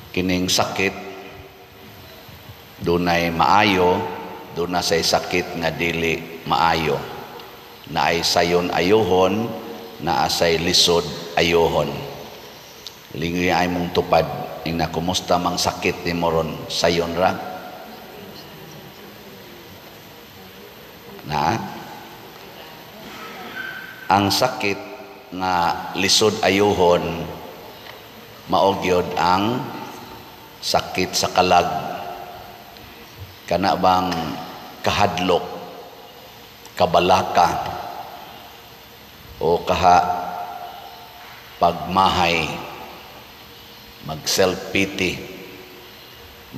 Kining sakit, dunay maayo, duna say sakit nga dili maayo. Naay sayon ayuhon, naa say lisod ayuhon. Lingoy ay mong tupad ing na kumusta mang sakit ni moron, sayon ra na ang sakit nga lisod ayuhon, mao gyud ang sakit sa kalag, kana bang kahadlok, kabalaka o kaha pagmahay, mag self pity.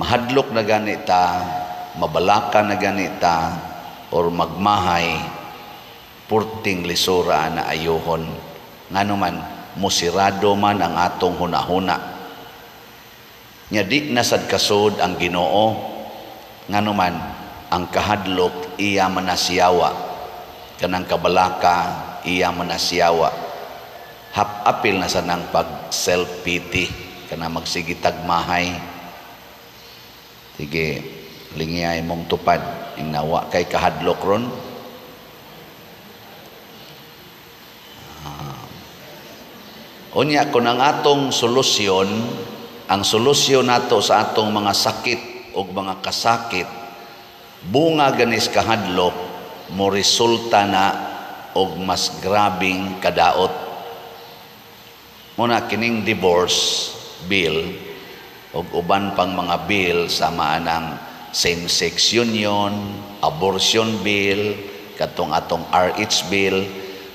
Mahadlok na gani ta, mabalaka na gani ta, or magmahay, purting lisura na ayuhon. Ngano man musirado man ang atong hunahuna. Nya di na sad kasud ang Ginoo, ngano man ang kahadlok iya manasiyawa, kanang kabalaka iya manasiyawa. Hap-apil na sa nang pag self pity, kana magsige tagmahay. Sige, lingiyay mong tupad ing nawa kay kahadlok ron. Unya kun ang atong solusyon, ang solusyon nato sa atong mga sakit ug mga kasakit bunga ganis kahadlok, mo resulta na og mas grabing kadaot. Muna kining divorce bill ug uban pang mga bill sama anang same-sex union, abortion bill, katong atong RH bill,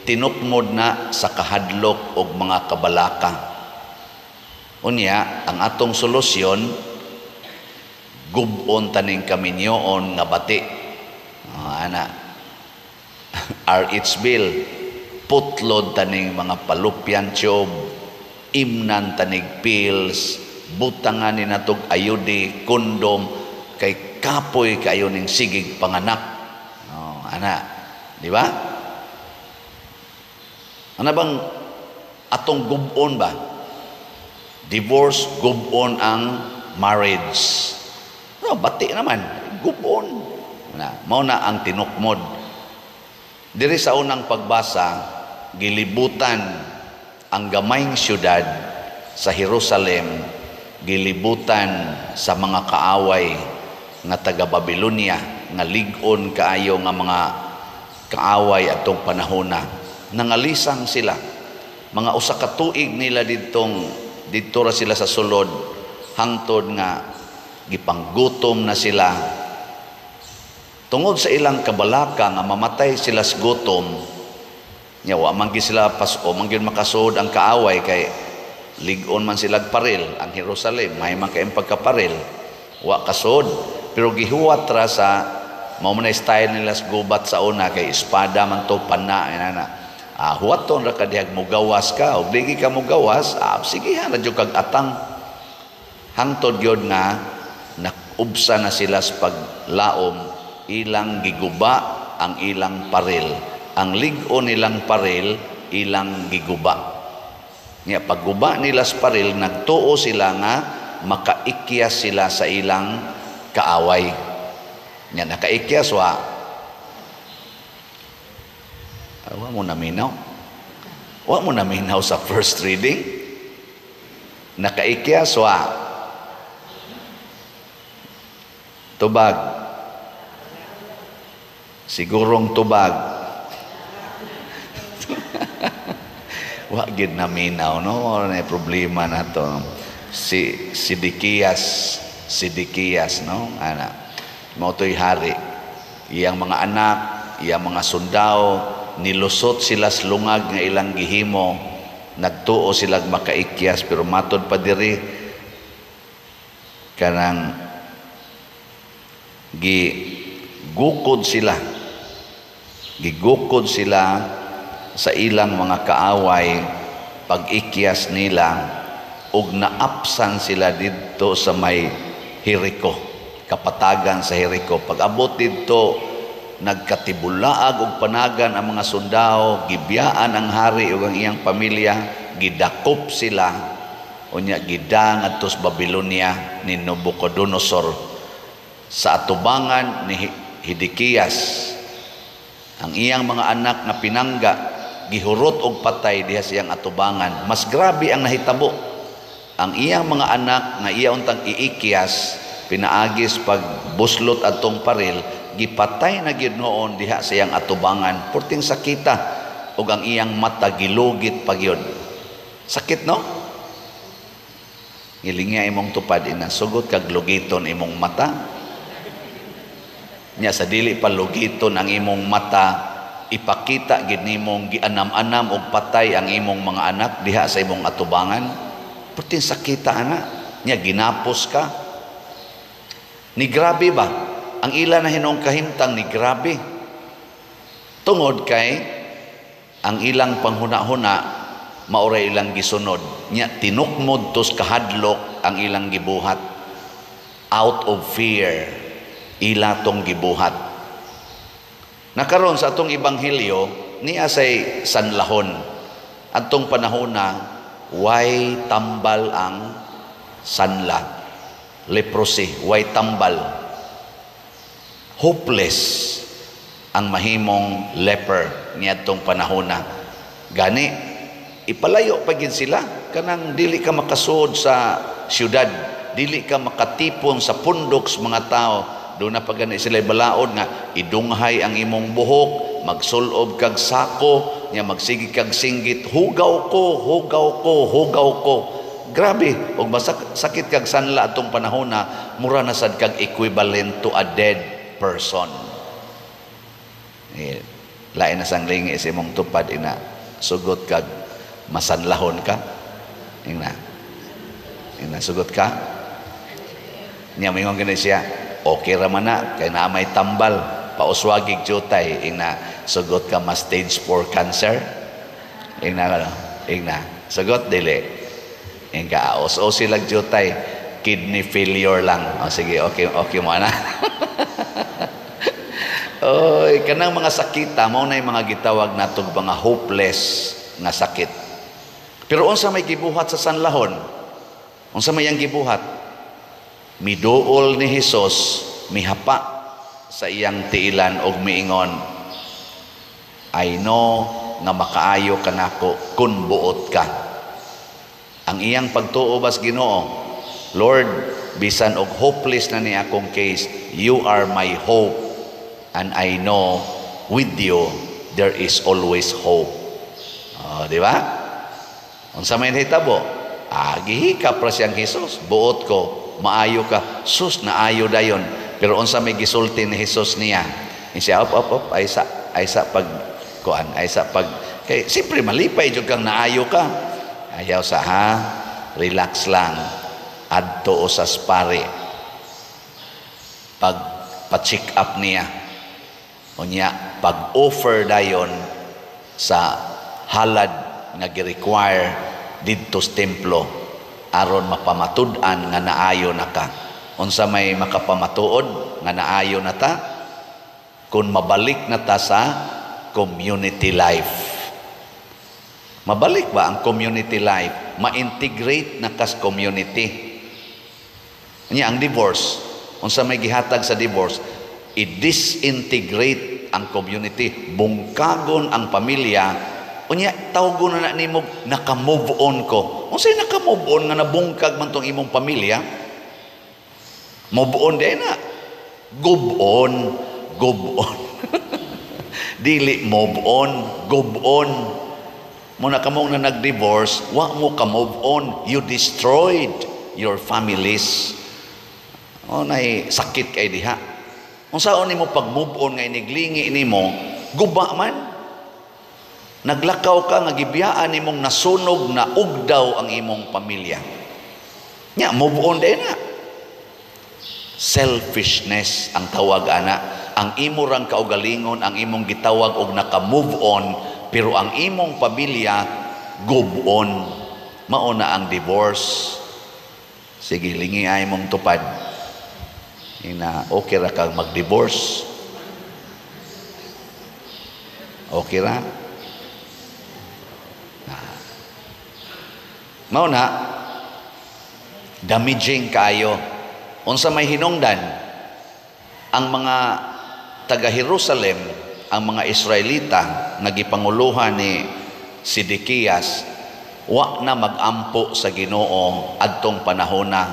tinukmod na sa kahadlok og mga kabalaka. Unya, ang atong solusyon, gubon taning kaminyoon nga bati. Ana. RH bill, putlod taning mga fallopian tube, imnan tanig pills, butangan ni natog ayudi, kondom, kay kapoy kayo ning sigig panganak. Oh, ana, di ba? Ana bang atong gubon ba? Divorce, gubon ang marriage. No, bati naman, gubon. Na, mao na ang tinukmod. Diri sa unang pagbasa, gilibutan ang gamayng syudad sa Jerusalem, gilibutan sa mga kaaway nga taga Babylonia, nga lig-on kaayo nga mga kaaway atong panahona. Nangalisang sila. Mga usa ka tuig nila didto ra sila sa sulod, hangtod nga gipanggutom na sila. Tungod sa ilang kabalaka nga mamatay sila sa gutom, nya wa man gyud sila pas o man gyud makasuod ang kaaway kay lig-on man sila paril ang Jerusalem, may man kayong pagkaparil, wa kasuod. Pero gihuwat ra sa mao man style nila sa gubat sa una, kay espada man to, pana inana. Huwaton ra ka dihag mugawas ka, og dili ka mugawas, sige ha ra jud kag atang. Hangtod gyud nga nakubsa na sila sa paglaom, ilang giguba ang ilang paril. Ang lig-on nilang paril, ilang giguba. Nya pagguba nila sa paril, nagtuo sila nga makaikyas sila sa ilang kaaway. Nya nakaikyas wa. Wa mo naminaw. Wa mo naminaw sa first reading. Nakaikyas wa. Tubag. Sigurong tubag. Wa gid naminaw, no? Wala na problema na to. Si Sidikias, no? Ana. Mao to'y hari. Iyang mga anak, iyang mga sundao, nilusot sila sa lungag nga ilang gihimo. Nagtuo sila makaikyas, pero matod pa diri kanang gigukod sila. Gigukod sila sa ilang mga kaaway pag-ikyas nila, ug naapsan sila didto sa may Jericho, kapatagan sa Jericho. Pag-abot didto, nagkatibulaag og panagan ang mga sundao, gibiyaan ang hari ug ang iyang pamilya, gidakop sila. Unya gidang adto sa Babylonia ni Nabucodonosor sa atubangan ni Hidikiyas. Ang iyang mga anak nga pinangga gihurot og patay diha sa iyang atubangan. Mas grabe ang nahitabo. Ang iyang mga anak nga iya untang iikyas pinaagis pag buslot adtong paril, gipatay na gyud noon diha sa iyang atubangan. Purting sakita, ug ang iyang mata gilugit pa gyud. Sakit, no? Ngilinga imong tupad, ina, sugot kag lugiton imong mata. Nya sa dili pa lugiton ang imong mata, ipakita gid nimong gianam-anam og patay ang imong mga anak diha sa imong atubangan. Purting sakita ana. Nya ginapos ka. Ni grabe ba? Ang ila na hinong kahimtang ni grabe. Tungod kay ang ilang panghuna-huna maoray ilang gisunod. Nya tinukmod tos kahadlok ang ilang gibuhat. Out of fear ila tong gibuhat. Nakaron sa atong ebanghelyo niya say sanlahon. Atong panahona way tambal ang sanla. Leprosy, way tambal. Hopeless ang mahimong leper niadtong panahona. Gani ipalayo pa gid sila, kanang dili ka makasuod sa syudad, dili ka makatipon sa pundok sa mga tao. Doon na pa gani sila balaod nga idunghay ang imong buhok, magsulob kag sako, nya magsige kag singgit, "Hugaw ko, hugaw ko, hugaw ko." Grabe, og sakit kag sanla atong panahona, mura na sad kag equivalent to a dead person. Eh, lain na sang lingi sa imong tupad, ina, sugot kag masanlahon ka. Ina. Ina, sugot ka. Nya mingon gani siya, okay ra man na kay naa may tambal, pauswagig jutay. Ina, sugot ka ma stage 4 cancer. Ina ano? Ina, sugot dili. Ingka os sila jutay, kidney failure lang. O sige, okay okay mo na. Oy, kanang mga sakita mao na mga gitawag natog mga hopeless nga sakit. Pero unsa may gibuhat sa sanlahon? Unsa may ang gibuhat? Miduol ni Hesus, mihapa sa iyang tiilan og miingon, "I know nga makaayo kanako kun buot ka." Ang iyang pagtuo bas Ginoo, "Lord, bisan og hopeless na ni akong case, you are my hope and I know with you there is always hope." Oh, di ba? Unsa may nahitabo? Ah, gihikap ra siyang Hesus. "Buot ko, maayo ka." Sus, naayo dayon. Pero unsa may gisulti ni Hesus niya? Siya, "Op, op, op, ay sa pag kuan, ay sa pag kay siyempre malipay jud kang naayo ka. Ayaw sa ha, relax lang. Adto sa pare. Pag pa-check up niya. Unya, pag-offer dayon sa halad nga gi-require didto sa templo aron mapamatud-an nga naayo na ka. Unsa may makapamatuod nga naayo na ta? Kung mabalik na ta sa community life. Mabalik ba ang community life? Ma-integrate na kas community. Nya ang divorce, unsa may gihatag sa divorce? I-disintegrate ang community, bungkagon ang pamilya. Unya tawgon na nimo, "Naka-move on ko." Unsay naka-move on nga nabungkag man tong imong pamilya? Move on din na. Gob on, gob on. Dili move on, gob on. Muna kamong na nag-divorce, wa mo ka move on. You destroyed your families. O nay sakit kay diha. Unsaon nimo pag move on nga iniglingi nimo, guba man. Naglakaw ka nga gibiyaan nimong nasunog na ugdaw ang imong pamilya. Nya move on din na. Selfishness ang tawag ana. Ang imo rang kaugalingon ang imong gitawag og naka-move on, pero ang imong pamilya gob on. Mao na ang divorce. Sige, lingi ay mong tupad. Ina, okay ra kang mag-divorce? Okay ra? Nah. Mao na Damaging kaayo. Unsa may hinungdan? Ang mga taga Jerusalem, ang mga Israelita nga gipanguluhan ni Sidekias, wa na magampo sa Ginoo adtong panahona.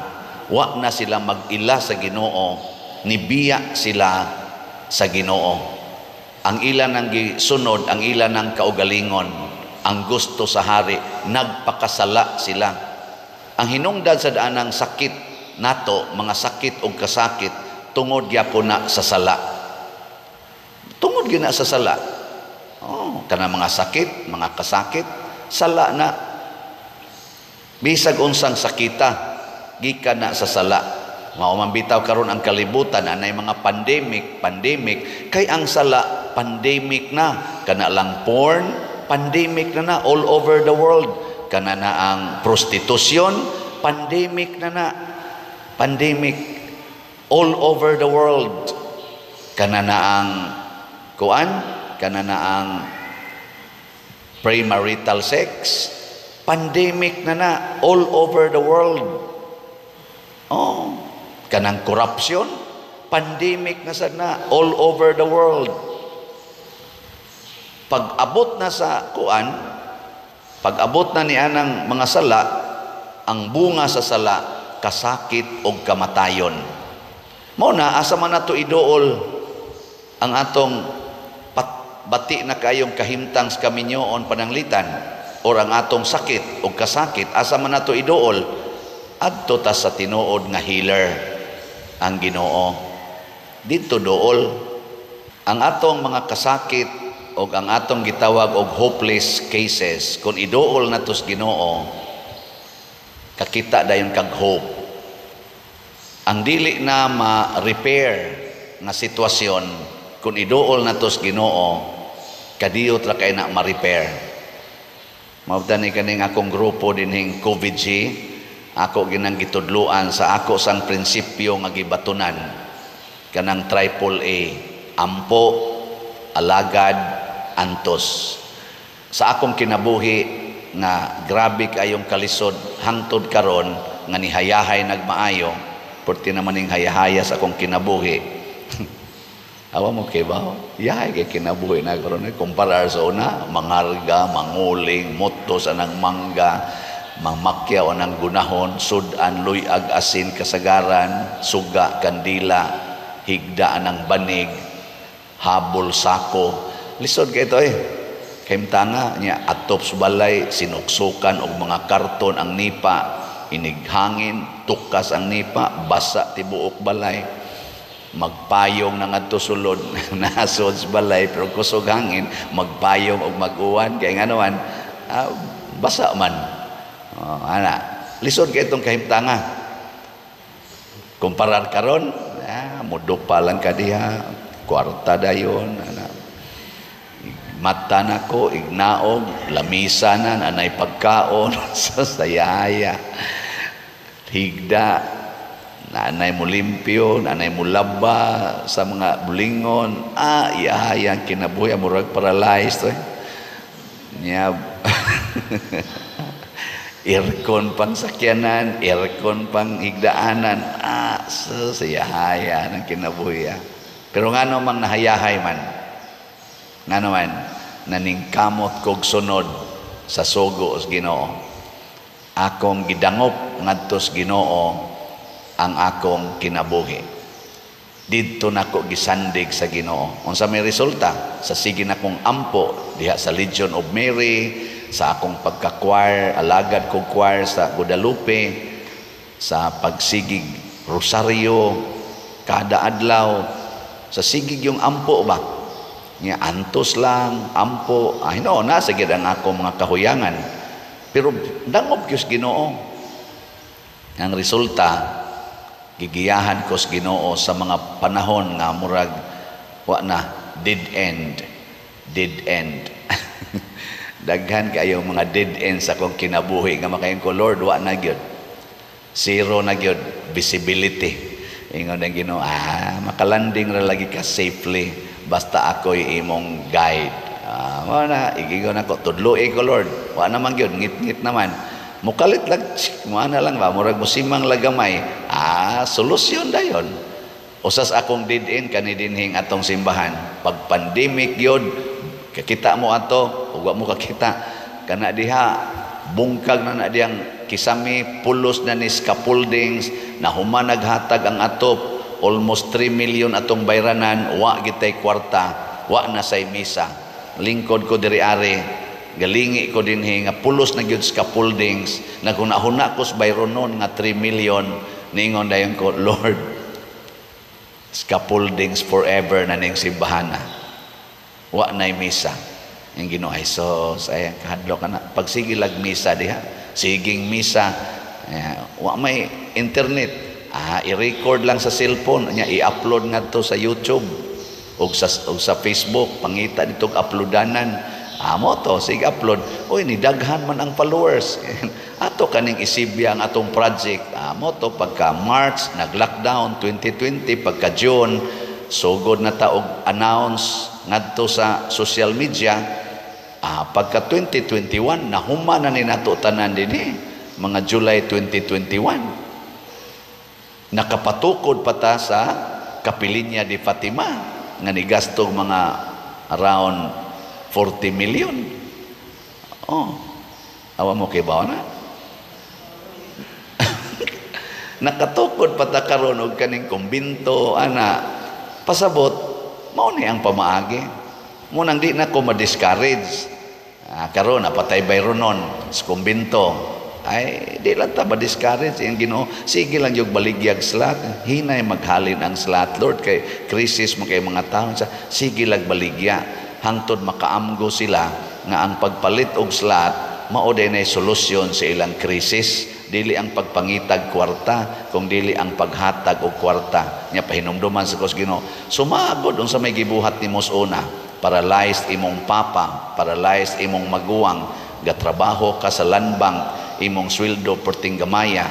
Wa na sila mag-ila sa Ginoo, nibiya sila sa Ginoo. Ang ila nang gisunod, ang ila nang kaugalingon, ang gusto sa hari, nagpakasala sila. Ang hinungdan sa daanang sakit nato, mga sakit o kasakit, tungod gyapon na sa sala. Tungod gyud na sa sala. Oh, kana mga sakit, mga kasakit, sala na. Bisag unsang sakita, gikan na sa sala. Mao man bitaw karon ang kalibutan anay mga pandemic, pandemic kay ang sala pandemic na. Kana lang porn, pandemic na na all over the world. Kana na ang prostitution, pandemic na na. Pandemic all over the world. Kana na ang kuan, kana na ang premarital sex, pandemic na na all over the world. Oh, kanang corruption, pandemic na sad na all over the world. Pag abot na sa kuan, pag abot na ni anang mga sala, ang bunga sa sala kasakit og kamatayon. Mao na asa man nato iduol ang atong bati na kayong kahimtang sa kaminyoon pananglitan or ang atong sakit og kasakit, asa man nato iduol? Adto ta sa tinuod nga healer, ang Ginoo. Didto duol ang atong mga kasakit og ang atong gitawag og hopeless cases. Kung iduol nato sa Ginoo, kakita dayon kag hope. Ang dili na ma-repair nga sitwasyon, kung iduol nato sa Ginoo, kadiyot ra kay na ma-repair. Mao ni kaning akong grupo dinhing COVID-G, ako ginang gitudluan sa ako sang prinsipyo nga gibatunan, kanang triple A: ampo, alagad, antos. Sa akong kinabuhi nga grabe kayong kalisod hangtod karon nga nihayahay nagmaayo, porti naman ning hayahaya sa akong kinabuhi. Awa mo kay ba? Yahay kay kinabuhi na karon kumparar sa una, mangarga, manguling, motos anang mangga, mamakyaw anang gunahon, sudan, luyag, asin, kasagaran, suga, kandila, higda anang banig, habol sako. Lisod kay ito eh. Kahimtanga niya atop sa balay, sinuksukan og mga karton ang nipa, inighangin, tukas ang nipa, basa tibuok balay. Magpayong na ngadto sulod, nasod sa balay pero kusog hangin, magpayong og mag-uwan kay ngano man basa man. Oh, ana, lisod kay itong kahimtanga. Kumparar karon, mudupa lang ka diha, kwarta dayon, ana. Mata nako, ignaog, lamisa na, anay pagkaon, sa sayaya. Higda, nanay mo limpyo, nanay mo laba sa mga bulingon. Iyahaya ang kinabuhi, murag paralyzed. Eh. Nya, aircon pang sakyanan, aircon pang higdaanan. So, sayahaya ng kinabuhi. Pero ngano mang nahayahay man, ngano man, naningkamot kog sunod sa sugo sa Ginoo. Akong gidangop ngadto sa Ginoo ang akong kinabuhi. Didto nako gisandig sa Ginoo. Unsa may resulta? Sa sige nakong ampo diha sa Legion of Mary, sa akong pagka-choir, alagad kog choir sa Guadalupe, sa pagsigig rosaryo kada adlaw, sa sigig yung ampo ba? Nya antos lang, ampo. Ay no, na sige ang ako mga kahuyangan. Pero dangop gyud Ginoo. Ang resulta, gigiyahan ko sa Ginoo sa mga panahon nga murag wa na, dead end, dead end. Daghan kayo mga dead end sa akong kinabuhi nga makaingon ko, "Lord, wa na gyud. Zero na gyud visibility." Ingon ang Ginoo, "Makalanding ra lagi ka safely basta ako'y imong guide." Mao na igingon ako, "Tudloi ko, Lord." Wa naman gyud, ngit-ngit naman. Mukalit lang, mo lang ba, murag musimang lagamay. Ah, solusyon dayon. Usas akong did-in kani dinhing atong simbahan. Pag pandemic yun, kakita mo ato, ug mo kakita kana diha, bungkag na na diyang kisami, pulos na ni scaffoldings, na human naghatag ang atop, almost 3 million atong bayranan, wa gitay kwarta, wa na say misa. Lingkod ko diri ari, galingi ko dinhi nga pulos na gyud scaffoldings, naghuna-huna ko sa bayronon nga 3 million, ningon dayon ko, "Lord, scaffoldings forever na ning simbahana. Wa na'y misa." Yung Ginoo ay sos, ay kahadlok ka na. Pagsige lag misa diha, siging misa, ay, wa may internet. Ah, i-record lang sa cellphone, nya i-upload ngadto sa YouTube ug sa Facebook, pangita dito uploadanan. Ah, mo to, sige upload. Uy, ni daghan man ang followers. Ato kaning isibya ang atong project. Ah, mo to pagka March nag-lockdown 2020, pagka June sugod na ta og announce ngadto sa social media. Ah, pagka 2021 nahuma na ni nato tanan dinhi mga July 2021. Nakapatukod pa ta sa Kapilinya di Fatima nga nigasto mga around 40 million. Oh. Awa mo kay bawa na. Nakatukod pa ta karon og kaning kumbinto ana. Pasabot mao ni ang pamaagi. Mo nang di na ko ma-discourage. Ah, karon napatay bayronon sa kumbinto. Ay, di lang ta ma-discourage ang Ginoo. Sige lang yung baligyag slot. Hinay maghalin ang slot, Lord, kay crisis mo kay mga tao. Sige lang baligya. Hangtod makaamgo sila nga ang pagpalit og slot mao din ay solusyon sa ilang krisis, dili ang pagpangitag kwarta kung dili ang paghatag og kwarta. Nya pahinumduman sa kos Ginoo, sumagod unsa may gibuhat nimo sa una, paralyzed imong papa, paralyzed imong maguwang, gatrabaho ka sa Land Bank, imong sweldo perting gamaya,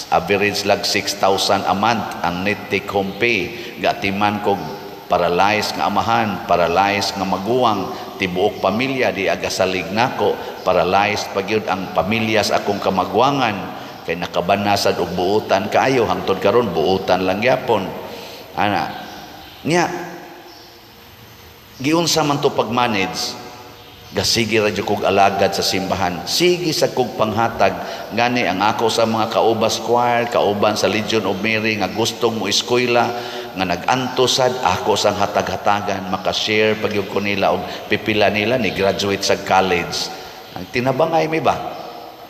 average lag 6,000 a month ang net take home pay, gatiman kog paralyzed nga amahan, paralyzed nga maguwang, tibuok pamilya di agasalig nako, paralyzed pa gyud ang pamilya sa akong kamagwangan kay nakabanasad og buutan kaayo, hangtod karon buutan lang gyapon. Ana, nya giunsa man to pag-manage, gasige ra jud kog alagad sa simbahan, sige sa kog panghatag. Gani ang ako sa mga kaubas choir, kauban sa Legion of Mary nga gustong mo eskwela, nga nag-antos sad ako sang hatag-hatagan, maka-share pag ko nila og pipila nila ni graduate sa college. Ang tinabangay mi ba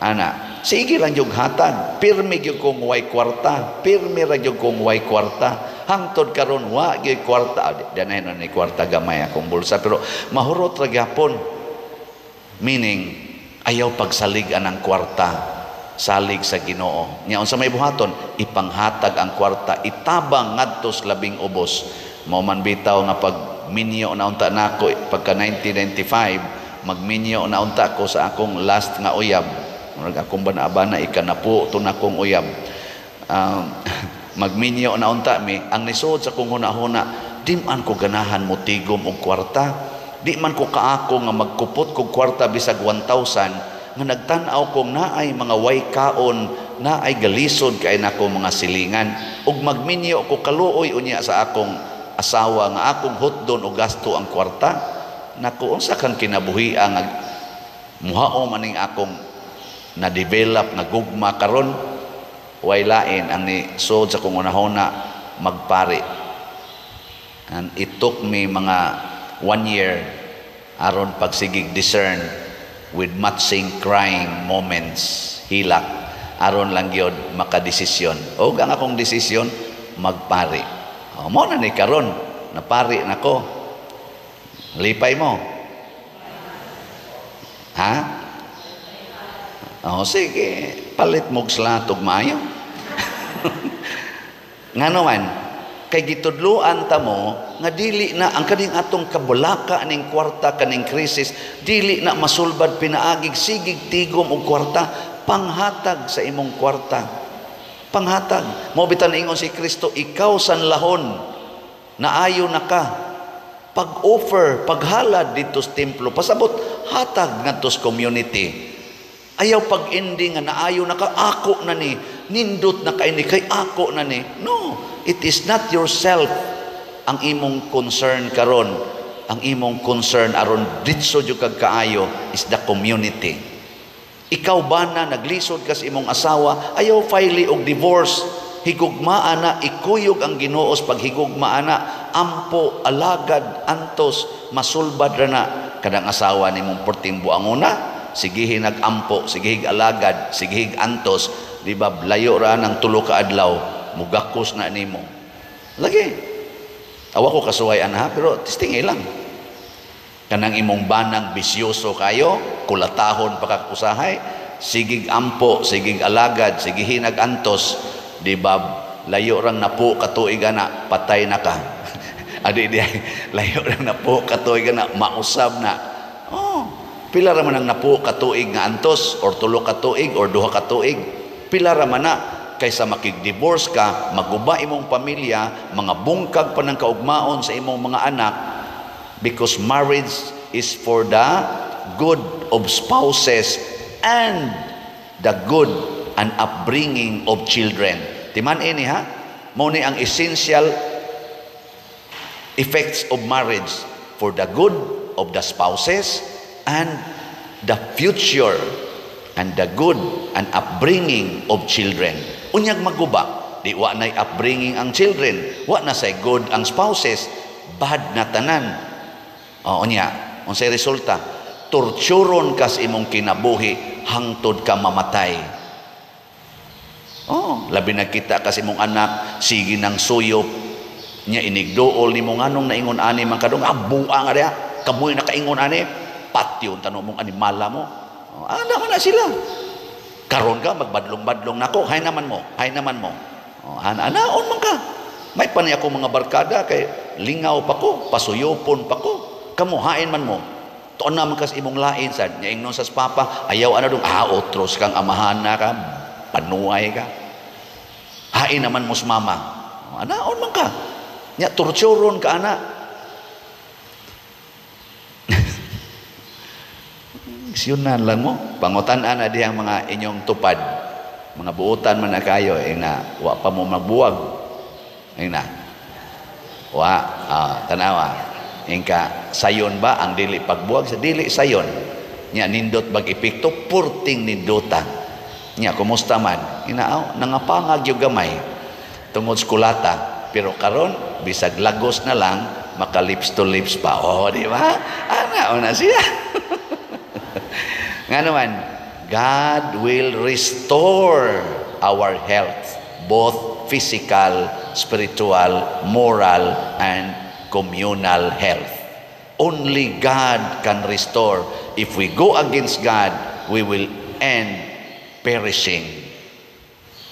ana, sige lang yung hatag, pirmi gyud kong way kwarta, pirmi ra gyud kong way kwarta hangtod karon wa gyud kwarta. Danay na ni kwarta gamay akong bulsa, pero mahurot ra gyapon. Meaning, ayaw pagsalig ang kwarta, salig sa Ginoo. Nya unsa may buhaton, ipanghatag ang kwarta, itabang ngadto sa labing ubos. Mao man bitaw nga pag minyo na unta nako pagka 1995, magminyo na unta ko sa akong last nga uyab. Murag akong bana-bana ikanapo to na akong uyab. Magminyo na unta mi, ang nisod sa akong huna-huna, di man ko ganahan mo tigom og kwarta. Di man ko kaako nga magkupot kog kwarta bisag 1,000 nga nagtan-aw kong naay mga way kaon, naay galisod kay nako mga silingan. Ug magminyo ko, kaluoy unya sa akong asawa nga akong hotdon og gasto ang kwarta. Nako, unsa kang kinabuhia nga muhao maning akong na-develop nga gugma karon? Way lain ang ni sod sa akong unahona, magpari. And it took me mga 1 year aron pagsigig discern with matching crying moments, hilak, aron lang gyud makadesisyon. Og ang akong desisyon, magpari. O, mo na ni karon napari nako. Lipay mo ha? O sige, palit mo slot og maayo. Ngano man kay gitudloan ta mo nga dili na ang kaning atong kabulaka ning kwarta kaning krisis, dili na masulbad pinaagig sigig tigom og kwarta. Panghatag sa imong kwarta, panghatag mo. Bitan ingon si Kristo, ikaw sanlahon naayo na ka, pag-offer, paghalad dito sa templo, pasabot hatag ngadto sa community. Ayaw pag-ending nga naayo na ka, ako na ni, nindot na kay ni, kay ako na ni. No, it is not yourself ang imong concern karon. Ang imong concern aron ditso jud kag kaayo is the community. Ikaw ba na naglisod ka sa imong asawa, ayaw file og divorce. Higugmaa na, ikuyog ang Ginoo sa paghigugmaa na, ampo, alagad, antos, masulbad ra na. Kanang asawa nimong perting buangona, sigihi nag-ampo, sigihig alagad, sigihig antos, di ba, layo ra ng 3 ka adlaw, mugakos na nimo. Lagi. Awa ko kasuway ana, pero testing lang. Kanang imong banang bisyoso kayo, kulatahon pa usahay, sigig ampo, sigig alagad, sigihin antos, di ba, layo rang 10 ka tuig ana, patay na ka. Adi di layo rang 10 ka tuig ana, mausab na. Oh, pila ra man ang 10 ka tuig nga antos or 3 ka tuig or 2 ka tuig. Pila ra man na kaysa makig-divorce ka, maguba imong pamilya, mga bungkag pa ng kaugmaon sa imong mga anak, because marriage is for the good of spouses and the good and upbringing of children. Timan ini ha, mao ni ang essential effects of marriage: for the good of the spouses and the future and the good and upbringing of children. Unyag maguba, di wa nay upbringing ang children, wa na say good ang spouses, bad na tanan. O unya, unsay resulta? Torturon ka sa imong kinabuhi hangtod ka mamatay. Oh, labi na kita kasi imong anak sige nang suyop nya, inigduol nimo, nganong naingon ani man kadong, ah, buang nga kamoy nakaingon ani, patyon tanong mong animala mo. Oh, ana man na sila. Karon ka magbadlong-badlong nako, hay naman mo, hay naman mo. Oh, ana anaon man ka. May panay ako mga barkada kay lingaw pa ko, pasuyopon pa ko. Kamo hain man mo. Tuon naman kas imong lain sad nya, ingnon sa papa, ayaw ana dong, ah, otros kang amahan na ka, panuay ka. Hain naman mo sa mama. Oh, anaon man ka. Nya torturon ka ana. Siyunan lang mo. Pangutan-an na diyang mga inyong tupad. Mga buutan man na kayo. Eh na, wa pa mo magbuwag. Eh na. Wa, tanawa. Ingka, sayon ba ang dili pagbuwag? Sa dili sayon. Nya nindot bag epekto, purting nindota. Nya, kumusta man? Inaaw, nangapangag yung gamay. Tungod sa kulata. Pero karon bisag lagos na lang, maka lips to lips pa. Oh, di ba? Ana, una siya. Nga naman, God will restore our health, both physical, spiritual, moral, and communal health. Only God can restore. If we go against God, we will end perishing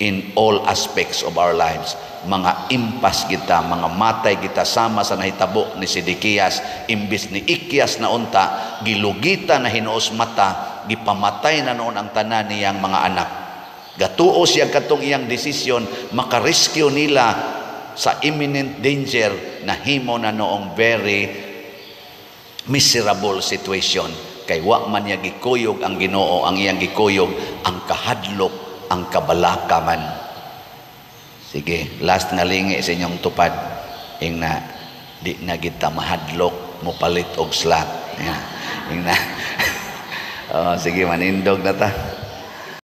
in all aspects of our lives. Mga impas kita, mga matay kita sama sa nahitabo ni Sidikias, imbis ni Ikyas na unta, gilugita na hinuos mata, gipamatay na noon ang tanan niyang mga anak. Gatuo siya katong iyang desisyon, makarescue nila sa imminent danger, na himo na noong very miserable situation. Kay wa man niya gikuyog ang Ginoo, ang iyang gikuyog ang kahadlok, ang kabalaka man. Sige, last nga lingi sa inyong tupad. Ing na, di na kita mahadlok mo palit og slot. Yeah. Ing na. Oh, sige, manindog na ta.